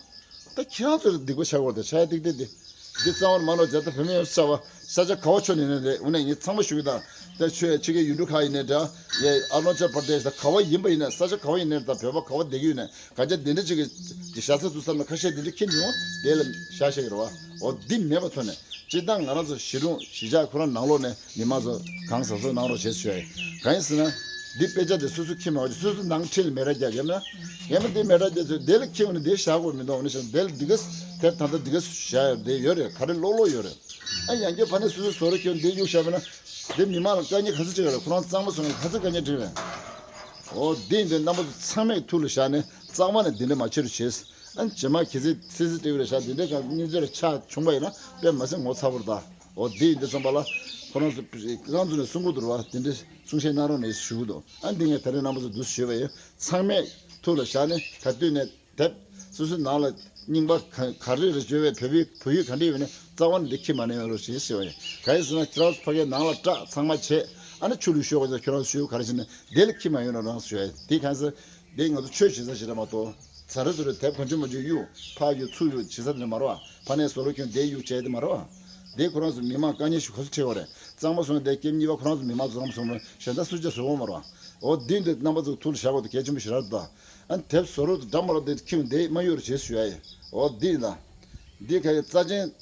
ད་ཁྱེད་རང་ཚོ་ལ་སྡིག་པ་བྱ་དགོས་རེད་ད། ཆ་ཡ་ཏིག་ཏིག་འདི་འདི་རྩ་བ་ནས་མ་གནང་རོགས་བྱེད། ད་བོད་མི་ཡོངས་སུ་ཚ་བ་ས་ཆ་ག་བ་ཕྱོགས་ནས་ཡིན་ན་རེད། འོ་ན་ངས་ཚང་མ་ཞུ་གི་ད། ད་ཆོས་ཕྱི་རྒྱལ་ཡུལ་གྲུ་ཁག་ཡིན་ནའི་འདྲ། ཡ་ཨ་རུ་ན་ཅལ་པར་དེ་ཤ་ག་བ་ཡིན་པ་ཡིན་ན་ས་ཆ་ག་བ་ཡིན་ནའི་ད་བོད་པ་ག་བ་བསྡད་ཀྱི་ཡོད་ནའི་ག་ཅག་དེ་འདྲ་ཅིག་གི་ཞྭ་ས་འདུག་བསམ་ན་ཁ་ཤས་དེ་འདྲ་ཁྱེར་མྱོང་དེ་ལ་ཤ་ཤ་གི་རེད་བ། འོ་འདི་མེད་པ་ཐོག་ནས་སྤྱིར་བཏང་ང་རང་ཚོ་གཞིས་གྲོང་གཞིས་ཆགས་ཁོ་རང་ནང་ལོགས་ནས་མི་མང་ཚོ་གང་ཟག་ཚོ་གནང་རོགས་བྱེད་ཞུ་ཡ་ཡིན། གང་ཡིན་ཟེར་ན་འདི་དཔེ་ཆ་དེ་སོ་སོ་ཁྱེར་མ་བ་ཅིག་སོ་སོ་ནང་ཁྲིད་ལ་མེ་ར་རྒྱག་ཡོད་ན་ཡང་མ་འདི་མེ་ར་རྒྱག་ཚོད་དེ་ལ་ཁྱེར་འོང་ནས་དེ་བཞག་དགོས་མི་འདུག་འོ་ན་ཞེ་ན་དེ་ལ་འདི་ག་དེ་ད་ལྟ་འདི་ག་བཞག་ཡོད་དེ་ཡོད་རེད། ག་རེ་ཀློག་ཀློག་ཡོད་རེད། ཨ་ཡང་བསྐྱར་ཕ་ནས་སོ་སོའི་བཟོ་རུ་ཁྱོད་འདི་གཡུག་བཞག་པ་ན་འདི་མི་མང་ལ་དཀའ་ངལ་ག་ཚོད་ཅིག་ཡོད་རེད། ཁོ་རང་གཙང་མ་བཟོ་ངེས་ག་ཚོད་དཀའ་ངལ་འཕྲད་རེད། འོ་འདི་འདི་རྣམ་པ་ཚོ་ཚང་མས་ཐུགས་ལ་བཞག་ནས་གཙང་མ་ནས་འདི་འདྲ་མ་བྱེད་རོགས་བྱེད། ཨ་རྗེས་མ་གལ་སྲིད་སི་སི་ཊི་བི་ལ་བཞག་འདི་འདྲ་གང་གཉིས་ཚོད་ལ་ཆ་བྱུང་པ་ཡིན་ན་དཔེ་མ་སྲིད་ངོ་ཚ་བོར་ད། འོ་འདི་འདི་ཚང་པ་ལ་ཁོ་རང་ཚོ་རྐང་ཚོ་ནས་གསུང་གི་འདུག་ར་བ། འདི་འདྲ་གསུང་བཤད་གནང་རོགས་ནས་ཞུ་གི་འདུག་ཨ་འདི་ངས་ད་རེས་རྣམ་པ་ཚོ་འདུག་ཞུས་པ་ཡིན། ཚང་མས་ཐུགས་ལ་བཞག་ནས་ག་དུས་ནས། དེབ། སོ་སོའི་ནང་ལ་རྙིང་པ་ག་ག་རེ་རེ་བརྗོད་པའི་བོད་པའི་བོད་ཡིག་ག་འདྲ་ཡོད་ནས་རྩ་བ་ནས་འདི་ཁྱི་མ་ནས་ཡོང་རོགས་ཞེས་ཞུ་བ་ཡིན། ག་ཡིན་ཟེར་ན་ཁྱེད་རང་ཚོ་ཕ་གིའི་ནང་ལ་སྐྲག་ཚང་མ་བྱས་ཨ་ནི་ཆུ་ལུད་ཤོག་ག་ཚོད་ཁྱེད་རང་ཚོ་ཞུ་ག་རེ་བྱས་ནས་དེ་ལ་ཁྱི་མ་ཡོང་རོགས་རང་ཞུ་བ་ཡིན། དེ་གང་ཟེར་འདི་ང་ཚོ་ཆོས་བྱེད་ས་ཞིག་རེད་མ་གཏོགས་ཚ་རེ་ཚོ་རེ་དེབ་གང་བྱུང་མང་བྱུང་གཡུག་ཕག་གཡུག་ཚུགས་གཡུག་བྱེད་ས་དེ་འདྲ་མ་རེད་བ། ཕ་ནས་བཟོ་རོགས་ཁྱོད་དེ་གཡུག་བྱས་དེ་མ་རེད་བ། དེ་ཁོ་རང་ཚོ་མི་མང་དཀའ་ངལ་ཞིག་ག་ཚོད་འཕྲད་པ་རེད། གཙང་མ་སོང་ནས་དེ་སྐྱེམས་གཉིས་པ་ཁོ་རང་ཚོ་མི་མང་ཚོ་ཚང་མ་སོང་ནས་གཞན་དག་སུ་ཅག་བཟོ་གོ་མ་རེད་བ། འོ་འདི་འདི་རྣམ་པ་ཚོ་ཐུགས་ལ་བཞག་དགོས་དེ་གལ་ཆེན་པོ་ཞིག་རེད་ད། ཨ་དེབ་བཟོ་རོགས་དང་འདྲ་མ་རོགས་དེ་ཁྱི་འདི་མ་གཡུག་རེ་བྱེད་ཞུ་ཡ་ཡིན། འོ་འདི་ཡིན་ད། འདི་ག་ཡི་རྩ་ཆེན་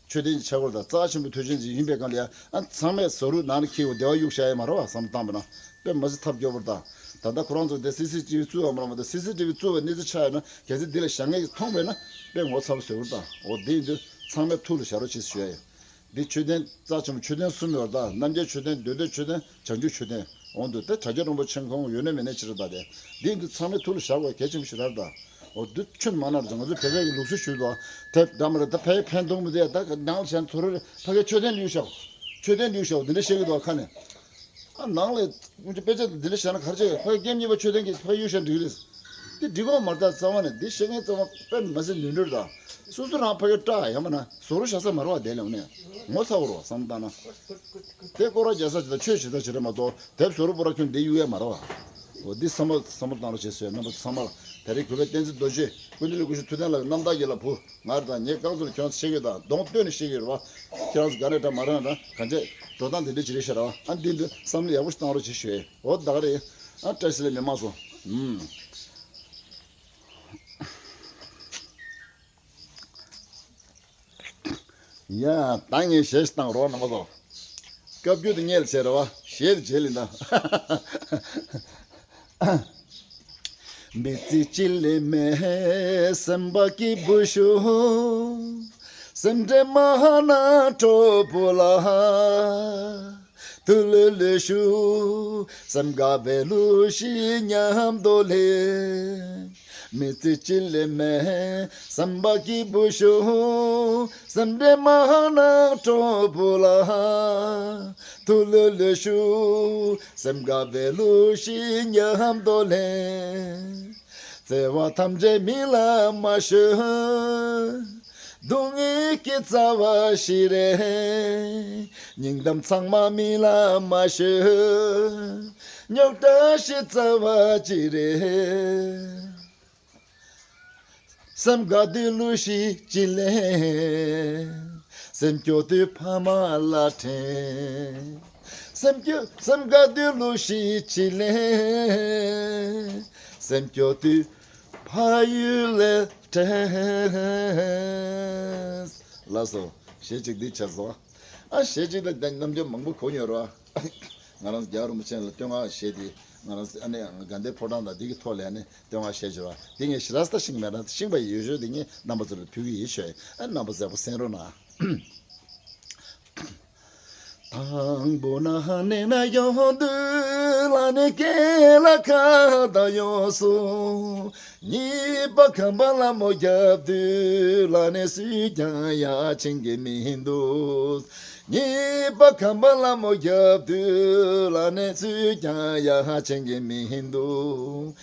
མཆོད་རྟེན་གྱི་ཆ་སྒོར་དང་རྩ་ཆེན་པོ་མཐུན་རྐྱེན་ཅིག་ཡིན་པའི་སྒང་ལ་ཡ་ཨ་ཚང་མས་བཟོ་རོགས་ནང་ནས་ཁྱི་འོ་བདེ་བ་གཡུག་བཞག་ཡ་མ་རེད་བ་བསམ་བཏང་བ་ན་དཔེ་མ་སྲིད་ཐབས་སྐྱོ་པོ་རེད་ད། ད་ལྟ་ཁོ་རང་ཚོ་དེ་སི་སི་ཊི་བི་བཙུགས་པ་མ་རེད་མ་གཏོགས་སི་སི་ཊི་བི་བཙུགས་པའི་གནས་ཚུལ་ཆགས་ཡོད་ན་གལ་སྲིད་འདི་ལ་ཞྭ་ངད་ཀྱིས་མཐོང་བས་ན་དཔེ་ངོ་ཚ་པོ་བཟོ་གི་རེད་ད། འོ་འདི་ཡིན་དུས་ཚང་མས་ཐུགས་ལ་བཞག་རོགས་བྱེད་ཞུ་ཡ་ཡིན། འདི་མཆོད་རྟེན་རྩ་ཆེན་པོ་མཆོད་རྟེན་གསུམ་ཡོད་རེད་ད། རྣམ་རྒྱལ་མཆོད་རྟེན། མདོ་སྟོད་མཆོད་རྟེན། བྱང་ཆུབ་མཆོད་རྟེན། འོང་འདུག་དེ་དྲ་རྒྱ་རིན་པོ་ཆེ་ཁོང་ཡོད་ན་མེད་ན་ཅི་རེད་ད། དེ་འདི་ཚང་མས་ཐུགས་ལ་བཞག་དགོས་གལ་ཆེན་པོ་ཞིག་རེད་ད། འོ་འདི་ཁྱོད་མ་ན་རེད། ང་ཚོ་བོད་པའི་གི་ལུགས་སྲོལ་ཞུས་འདུག་དེ་འདྲ་མ་རེད་ད། ཕ་གི་ཕན་ཐོགས་མི་འདུག་ཡ། ད་ནང་ལ་བྱས་ན་ཚོ་རོ་རེད། ཕ་གི་མཆོད་རྟེན་ལ་གཡུག་བཞག་མཆོད་རྟེན་ལ་གཡུག་བཞག་འདི་འདྲ་བཤད་གི་འདུག་ཁ་ནས། ཨ་ནང་ལ་དཔེ་ཆ་འདི་འདྲ་བཞག་ན་ག་རེ་བྱེད། ཕ་གི་སྐྱེམས་གཉིས་པ་མཆོད་རྟེན་གྱི་ཕ་གི་གཡུག་བཞག་འགྲིག་གི་རེད། དེ་འགྲིག་གོ་མ་རེད། ད་རྩ་བ་ནས་འདི་བཤད་མཁན་རྩ་བ་དཔེ་མི་སྲིད་ནོར་འཁྲུལ་དང་། སོ་སོ་རང་ཕ་གི་སྐྲག་ཡ་མ་ན་ཟོ་རུ་བཞག་ས་མ་རེད་བ། དེ་ལས་ནས་ངོ་ཚ་བོ་རེད་བསམ་བཏང་ན། དེ་སྐོར་ར་རྒྱལ་ས་ཇི་ལྟར་ཆོས་ཇི་ལྟར་བྱེད་རེད་མ་གཏོགས་དེབ་ཟོ་རུ་པོ་ར་ཁྱོད་འདི་གཡུག་ཡ་མ་རེད་བ། འོ་འདི་བསམ་བློ་བསམ་བློ་བཏང་རོགས་བྱེད་ཟེར། རྣམ་པ་ཚང་མ་ལ་ད་རེས་གུས་པའི་བསྟན་འཛིན་རྡོ་རྗེ་ཀུན་བདེ་ལ་སྐུ་ཞབས་ཐུབ་བསྟན་ལགས་རྣམ་དག་གི་ལ་བུ་ང་རེད་ད། ངས་རྐང་ཚུགས་ཁྱོད་ཚོ་བཤད་ཀྱི་ཡོད་ད། གདོང་སྟོན་ནས་བཤད་ཀྱི་ཡོད་རེད་བ། ཁྱེད་རང་ཚོ་དགའ་རེད་ད་མ་རེད་ད། གང་བྱས་འགྲོ་སྟངས་དེ་འདྲ་ཅིག་རེད་ཤག་རེད་བ། ཨ་འདི་འདི་བསམ་བློ་ཡག་པོ་ཞིག་བཏང་རོགས་བྱེད་ཞུ། འོ་ད་ག་རེད། ཨ་བཀྲ་ཤིས་ལེགས་མི་མང་སོང་། ཨུམ། ཡ། ད་ངས་གཞས་ཤིག་བཏང་རོགས་རྣམ་པ་ཚོ། སྐབས་རྒྱུན་དུ་སྔས་ལ་བྱས་རེད་བ། གཞས་དེ་བྱས་ལེན་ད། མི་ཚེ་གཅིག་ལས་མེད་སེམས་པ་སྐྱིད་པོ་ཤོག་སེམས་ཁྲལ་མ་ཧ་ན་གྲོགས་པོ་ལ། ཐུགས་ལྷོད་ལྷོད་ཞུ། སེམས་དགའ་བའི་གླུ་ཞིག་མཉམ་དུ་ལེན། མི་ཚེ་གཅིག་ལས་མེད་སེམས་པ་སྐྱིད་པོ་ཤོག་སེམས་ཁྲལ་མ་ཧ་ན་གྲོགས་པོ་ལ། ཐུགས་ལྷོད་ལྷོད་ཞུ། སེམས་དགའ་བའི་གླུ་ཞིག་མཉམ་དུ་ལེན། བརྩེ་བ་ཐམས་ཅད་མི་ལ་མ་ཤོད། སྡུག་བསྔལ་གྱི་རྩ་བ་ཞིག་རེད། སྙིང་གཏམ་ཚང་མ་མི་ལ་མ་ཤོད། རྙོག་དྲ་ཞིག་རྩ་བ་གཅིག་རེད། སེམས་དགའ་དུས་གླུ་ཞིག་ཅིག་ལེན། སེམས་སྐྱོ་དུས་ཕ་མ་ལ་དྲན། སེམས་སྐྱོ་སེམས་དགའ་དུས་གླུ་ཞིག་ཅིག་ལེན། སེམས་སྐྱོ་དུས་ཕ་ཡུལ་ལ་དྲན། ལགས་སོ། གཞས་གཅིག་འདི་བྱས་སོང་། ཨ་གཞས་གཅིག་དང་རྣམ་འགྱུར་མང་པོ་གོ་མྱོང་ར། ང་རང་རྒྱལ་བ་རིན་པོ་ཆེ་ལ་བསྟོད་བསྔགས་བཞེས་ཏེ། ང་རང་ཨ་ནི་དགའ་ལྡན་ཕོ་བྲང་དང་འདི་གི་ཐོག་ལ་ནི་བསྟོད་བསྔགས་བཞེས་བྱས་པ་འདི་ངས་ཞེ་དྲག་ས་ཤིང་མེད་ན་ཤིང་པ་ཡོད་ཤོས་འདི་ངས་རྣམ་པ་ཚོ་ལ་ཕུལ་གི་ཡིན་ཞུ། ཨ་རྣམ་པ་ཚོ་ཡག་པོ་གསན་རོགས་གནང་། དང་པོ་ན་གནས་ན་ཡོང་དུས་ལ་ནི་སྐེ་ལ་ཁ་བཏགས་ཡོང་སོང་། གཉིས་པ་ཁམས་པ་ལ་མོ་རྒྱབ་དུས་ལ་ནི་སུས་ཀྱང་ཡ་ཆེན་གི་མི་འདུག་གཉིས་པ་ཁམས་པ་ལ་མོ་རྒྱབ་དུས་ལ་ནི་སུས་ཀྱང་ཡ་ཧ་ཆེན་གི་མི་འདུག་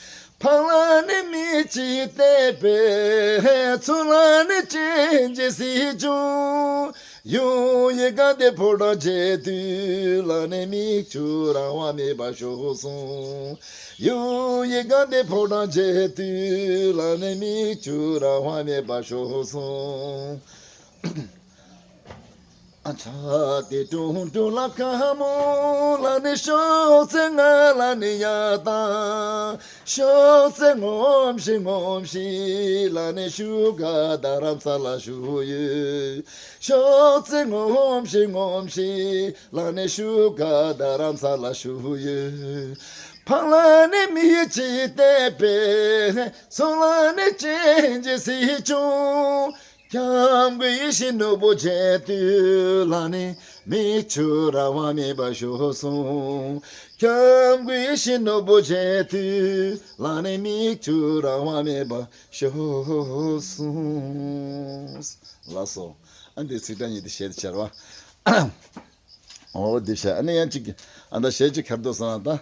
ཕ་ལ་ནི་མི་གཅིག་བལྟས་པས་ཚུར་ལ་ནི་ཅན་གྱི་སྲིད་བྱུང་། ཡུལ་ཡི་དགའ་ལྡན་ཕོ་བྲང་མཇལ་དུས་ལ་ནི་མིག་ཆུ་རང་དབང་མེད་པར་ཤོར་སོང་། ཡུལ་ཡི་དགའ་ལྡན་ཕོ་བྲང་མཇལ་དུས་ལ་ནི་མིག་ཆུ་རང་དབང་མེད་པར་ཤོར་སོང་། ཨ་ཆ་དེ་ཀྲུང་ཀྲུང་ལ་ཁ་མོ་ལ་ནི་ཤོག་ཚེ་ང་ལ་ནི་ཡ་དང་ཤོག་ཚེ་ངོམ་ཤིག་ངོམ་ཤིག་ལ་ནི་ཤུ་ག་རྡ་རམ་ས་ལ་ཞུ་ཡོད། ཤོག་ཚེ་ངོམ་ཤིག་ངོམ་ཤིག་ལ་ནི་ཤུ་ག་རྡ་རམ་ས་ལ་ཞུ་ཡོད། ཕ་ལ་ནི་མི་གཅིག་བལྟས་པས་སོ་ལ་ནི་ཅན་གྱི་སྲིད་བྱུང་། ཁྱམས་ཀྱི་ཡེ་ཤེས་ནོར་བུ་མཇལ་དུས་ལ་ནི་མིག་ཆུ་རང་དབང་མེད་པར་ཤོར་སོང་། ཁྱམས་ཀྱི་ཡེ་ཤེས་ནོར་བུ་མཇལ་དུས་ལ་ནི་མིག་ཆུ་རང་དབང་མེད་པར་ཤོར་སོང་། ལགས་སོ། ཨ་འདི་ཚིག་དྲ་གཉིས་དེ་བཤད་དེ་བྱ་རོགས། འོ་འདི་བྱས་ཨ་ནི་ཡང་གཅིག་ཨ་ད་གཞས་གཅིག་གར་འདུག་སོང་ཨ་ད།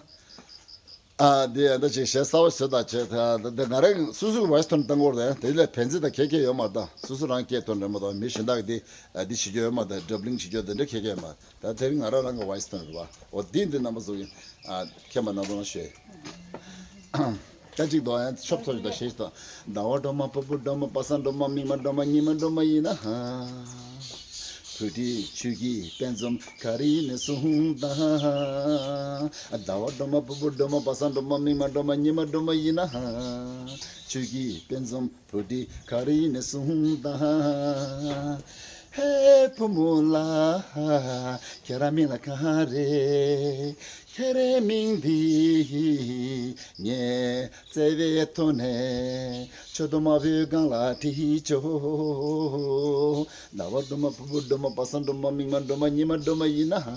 ཨ་འདི་ཨ་ད་ཅིག་གཞས་གསར་བ་བཟོས་དང་བྱས་ད་ད་ང་རང་སོ་སོའི་ཝོ་ཡི་སི་ཐོན་བཏང་གི་ཡོད་རེད། དེ་ལས་ཕན་ཚུན་དང་ཁྱད་ཁྱད་ཡོད་མ་རེད། ད་སོ་སོ་རང་སྐད་ཐོན་རེད་མ་གཏོགས་མི་གཞན་དག་གིས་འདི་ཨ་འདི་བྱེད་རྒྱུ་ཡོད་མ་རེད། ཌབ་ལིང་བྱེད་རྒྱུ་དེ་འདྲ་ཁྱད་ཁྱད་ཡོད་མ་རེད། ད་དེ་རིང་ང་རང་རང་གི་ཝོ་ཡི་སི་ཐོན་རེད་བ། འོ་འདི་འདི་རྣམ་པ་ཚོ་གིས་ཨ་མཁྱེན་པ་གནང་རོགས་གནང་ཞུ། སྐད་ཅིག་དོ་ཡང་ཆོབ་ཚོ་ཞིག་དང་ཤེས་དང་། ཟླ་བ་སྒྲོལ་མ་ཕུར་བུ་སྒྲོལ་མ་པ་སངས་སྒྲོལ་མ་མིག་དམར་སྒྲོལ་མ་ཉི་མ་སྒྲོལ་མ་ཡིན་ན་ཧ། བུ་ཁྲིད་ཆོས་ཀྱི་དཔལ་འཛོམས་ག་རེ་ཡིན་ནས་གསུངས་དང་། ཟླ་བ་སྒྲོལ་མ་ཕུར་བུ་སྒྲོལ་མ་པ་སངས་སྒྲོལ་མ་མིག་དམར་སྒྲོལ་མ་ཉི་མ་སྒྲོལ་མ་ཡིན་ན་ཧ། ཆོས་ཀྱི་དཔལ་འཛོམས་བུ་ཁྲིད་ག་རེ་ཡིན་ནས་གསུངས་དང་། ཧེ་བུ་མོ་ལགས། ཁྱེད་རང་མིང་ལ་ག་རེ། ཁྱེད་རའི་མིང་འདི་ངས་བརྩེ་བའི་ཐོག་ནས་མཆུ་ཏོ་དམར་པོའི་སྒང་ལ་བྲིས་ཆོག་ཟླ་བ་སྒྲོལ་མ་ཕུར་བུ་སྒྲོལ་མ་པ་སངས་སྒྲོལ་མ་མིག་དམར་སྒྲོལ་མ་ཉི་མ་སྒྲོལ་མ་ཡིན་ན་ཧ།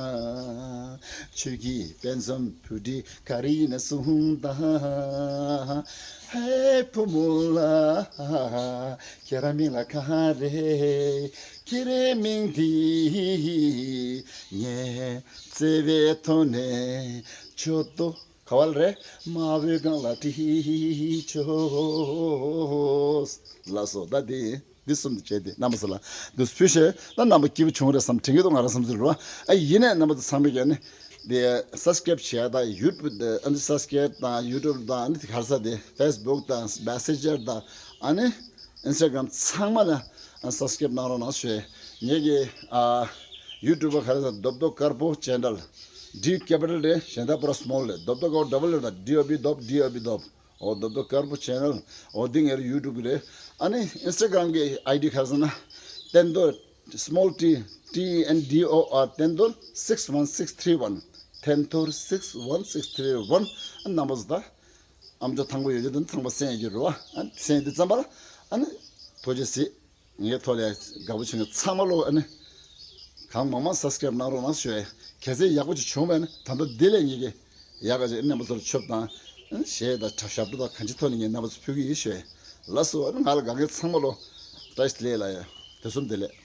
ཆོས་ཀྱི་དཔལ་འཛོམས་བུ་ཁྲིད་ག་རེ་ཡིན་ནས་གསུངས་དང་། ཧེ་བུ་མོ་ལགས། ཁྱེད་རང་མིང་ལ་ག་རེ། ཁྱེད་རའི་མིང་འདི་ངས་བརྩེ་བའི་ཐོག་ནས་མཆུ་ཏོ་ ག་བ་ལ་རེད། དམར་པོའི་སྒང་ལ་བྲིས་ཆོག་ལགས་སོ། ད་འདི་འདི་གསུམ་དུ་བྱས་ཏེ་རྣམ་པ་ཚོ་ལ་འདུག་སེ་ཕུལ་ཞེས། ད་རྣམ་པ་སྐྱིད་པོ་བྱུང་རེད་བསམ་དྲན་གྱི་འདུག་ང་རང་བསམ་ཚུལ་རེད་བ། ཨ་ཡིན་ནའི་རྣམ་པ་ཚོ་ཚང་མས་ཀྱང་ནི་དེ་སབ་སི་ཀེ་རེབ་བྱེད་ཡ་ད་ཡུ་ཊུབ་ཨ་ནི་སབ་སི་ཀེ་རེབ་དང་ཡུ་ཊུབ་དང་ཨ་ནི་དེ་ག་རེ་ཟེར་དེ་ཕེ་སི་བུག་དང་མེ་སེན་ཇར་དང་ཨ་ནི་ཨིན་སི་ཊ་གྷ་རམ་ཚང་མ་ལ་སབ་སི་ཀེ་རེབ་གནང་རོགས་གནང་ཞུ། ངེད་ཀྱི་ཨ་ཡུ་ཊུབ་པ་ག་རེ་ཟེར་རྡོབ་རྡོབ་དཀར་པོ་ཅེ་ནལ། ཌི་ཀེ་པི་ཊལ་རེད། གཞན་དག་པུ་ར་སི་མོལ་རེད། རྡོབ་རྡོབ་དཀར་པོ་ཌབ་ལ་ཡུ་ཊུབ་དང་ཌི་ཨོ་པི་རྡོབ། ཌི་ཨོ་པི་རྡོབ། འོ་རྡོབ་རྡོབ་དཀར་པོ་ཅེ་ནལ། འོ་འདི་ངའི་ཡུ་ཊུབ་གི་རེད། ཨ་ནི་ཨིན་སི་ཊ་གྷ་རམ་གི་ཨའི་ཌི་ག་རེ་ཟེར་ན། བསྟན་རྡོར། སི་མོལ་ཊི། ཊི་ཨེན་ཌི་ཨོ་ཨར། བསྟན་རྡོར་six one six three one། བསྟན་རྡོར་six one six three one། ཨ་རྣམ་པ་ཚོ་ད་ཨ་མཆོག་ཐང་པོ་ཡོད་རྒྱུ་དང་ཐང་པོ་གསན་ཡོད་རྒྱུ་རེད་བ། ཨ་གསན་ཡོད་དུས་ཙམ་པ་ལ་ཨ་ནི་ཐུགས་རྗེ་གཟིགས། ངའི་ཐོག་ལས་དགའ་པོ་བྱུང་ཚང་མ་ལོ་ཨ་ནི་གང་མང་མང་སབ་སི་ཀེ་རེབ་གནང་རོགས་གནང་ཞུ་ཡས། གལ་སྲིད་ཡག་པོ་ཅིག་བྱུང་བས་ན་ད་ལྟ་འདི་ལས་ངེད་ཀྱི་ཡག་ག་ཅིག་རྣམ་པ་ཚོར་ཆོབ་དང་ཞེས་དང་ཞབས་བྲོ་དང་གང་ཅི་ཐོག་ནས་ངས་རྣམ་པ་ཚོ་ཕུལ་གི་ཡིན་ཞུ་ཡས། ལགས་སོ། ཨ་ནི་ང་ལ་དགའ་མཁན་ཚང་མ་ལོ་བཀྲ་ཤིས་བདེ་ལེགས་ལ་ཡ། དུས་གསུམ་བདེ་ལེགས།